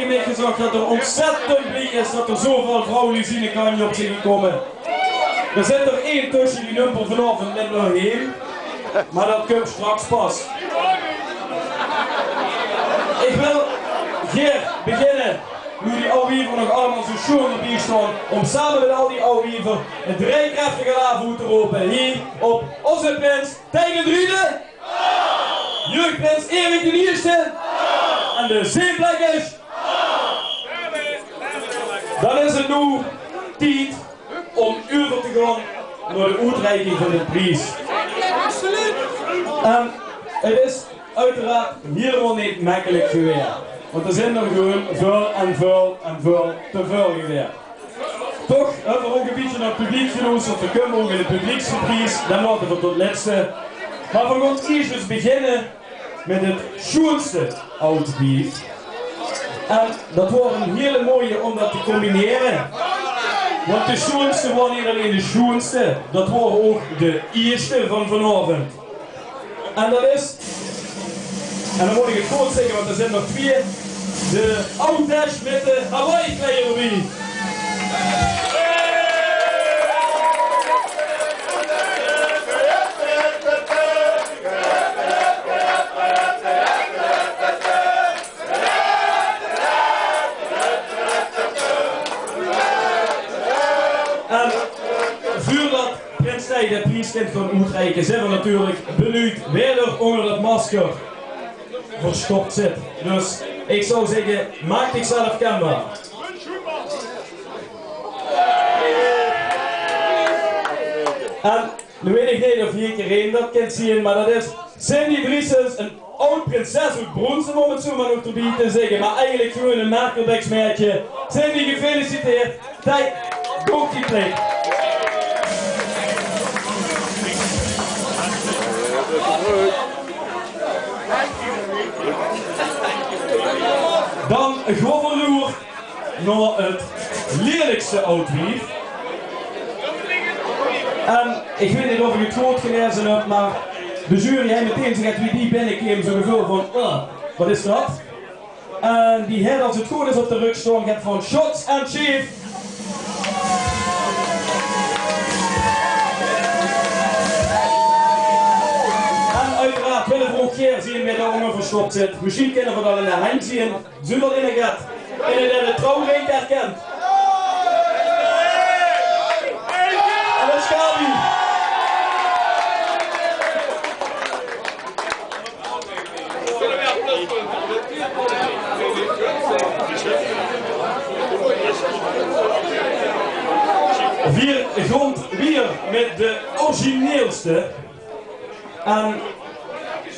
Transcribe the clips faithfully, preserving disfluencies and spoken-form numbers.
Haet gezag det 'r ontzettend blie is det 'r zoväöl vrouwluuj zien in Kanje op zien gekómme. D'r zit d'r ein tösse, die nump 'r vanaovend mit nao heem. Mer det kump straks pas. Ich wil gaer beginne, noe die aw wiever nog allemaol zo sjoon d'rbie staon, óm same mit al die aw wiever ein driekräftige laaf oet te rope hie op ózze prins Thei d'n Drede, jeugdprins Erik d'n Ierste en de Zeeplèkkers. Dan is 't noe tied óm euver te gaon nao de oetreiking van de pries. En 't is oeteraard hielemaol neet mekkelik gewaes, want d'r zeen d'r gewoon väöl en väöl en väöl te väöl gewaes. Toch höbbe v'r ouch e bietje nao 't publiek geloesterd. V'r kómme ouch in de publiekspries, den laote v'r tot lètste. Mer v'r gaon ieërs ins beginne mit 't sjoonste aw wief. En det waor ein hiel mooie óm det te combinere. Want de sjoonste waor neet allein de sjoonste, det waor ouch de ierste van vanaovend. En det is, en den mót ich 't good zègke, want d'r zeen nog twieë, de Aw Dash mit de Hawaï-kleier d'rbie. En veurdet prins Thei de pries kint gaon oetreike, zeen v'r natuurlik benuujd wae d'r ónger det masker verstop zit. Dus ich zou zègke, maak dichzelf kenbaar. En noe weit ich neet of hie ederein det kint zeen, mer det is Cindy Driessens, ein aw-prinses oet Bronsum, óm 't zo mer nog d'rbie te zègke, mer eigelik gewoon ein Merkelbecks maedje. Cindy, gefeliciteerd. Thei, doog die plik. Dan gaon v'r door nao 't lierlikste aw wief. En ich weit neet of ich 't good gelaeze höb, mer de jury haet meteen, zoe wie die binnekeem, zoe'n geveul van: "Oh, waat is det?" En die haet, es 't good is, op de rök staon get van Shots en Chief. En oeteraard wille v'r ouch gaer zeen wae dao ónger verstop zit. Mesjien kinne v'r det aan de henj zeen. Zónger inne get. Inne dae de trouwring herkint. En det is Gabi. Veer gaon wiejer mit de origineelste. En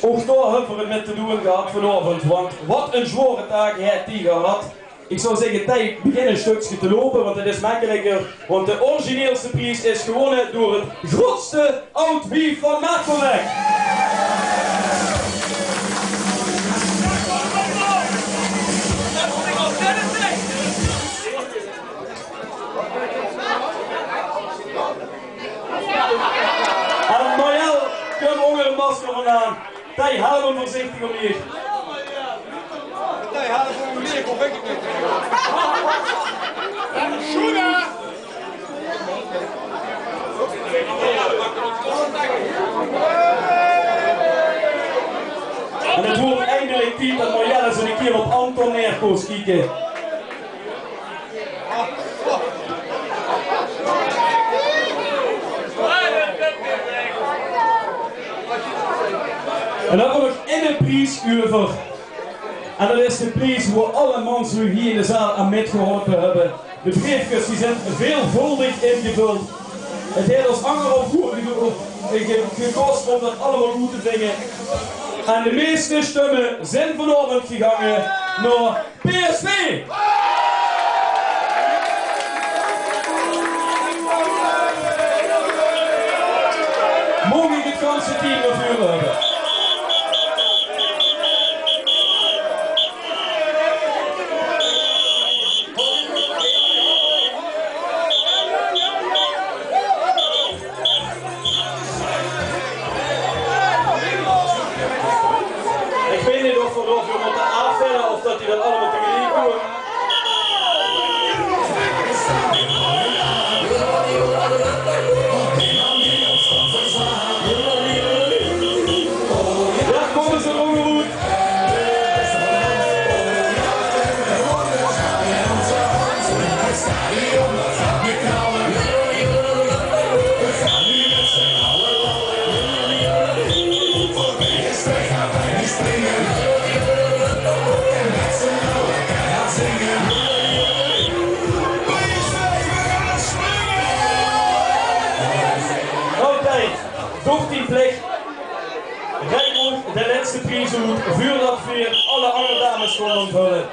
ouch dao höbbe v'r 't mit te doon gehad vanaovend, want waat ein zwaore taak haet die gehad. Ich zou zègke, Thei, begin ein stökske te loupe, want det is mekkeliker. Want de origineelste pries is gewónne door 't groeatste aw wief van Merkelbek. En Marjel, kóm ónger 't masker vandaan. Thei, help 'm veurzichtig ómhiej. Thei, help 'm ómhiej, kom ich 't neet. Sjoena! En 't wuuert eindelik tied det Marjel ins ein kier op Anton neer kós kieke. En dan höbbe v'r nog eine pries euver. En det is de pries wo alle mansluuj hie in de zaal aan mitgeholpe höbbe. De breefkes, die zeen veelvuldig ingevöld. 't Haet ós angerhauf oer ge-, ge-, gekos óm det allemaol oet te vinge. En de meiste sjtumme zeen vanaovend gegange nao P S V! Maag ich 't ganse team nao veure höbbe? Ich weit neet of v'r dao veur mótte aafvelle of det die det allemaol tegeliek doon. Vuurdat veer alle anger dames kónne ónthulle.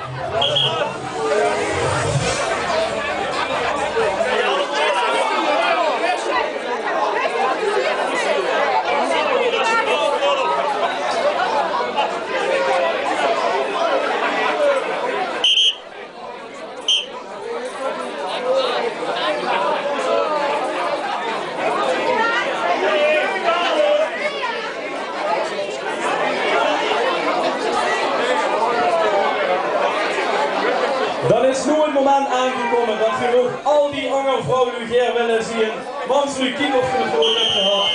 Dan is noe 't moment aangekómme dat veer ouch al die anger vrouwluuj gaer wille zeen. Mansluuj, kiek of geer 't good höb gehad.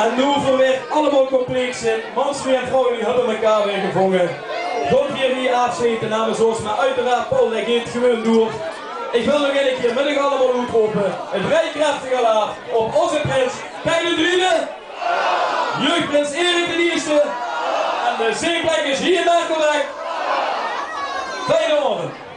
En noe veer weer allemaol compleet zeen, mansluuj en vrouwluuj höbbe mekaar weer gevónge. Gaon veer hie aafsjete namens ós, mer oeteraard Paul, dae geit 't gewoon door. Ich wil nog eine kier mit uch allemaol oetrope: 'n driekrefteg alaaf op ózze prins Thei d'n Driede, jeugdprins Erik d'n Ierste en de zeeplekkers hie in Merkelbek. Fijne aovend.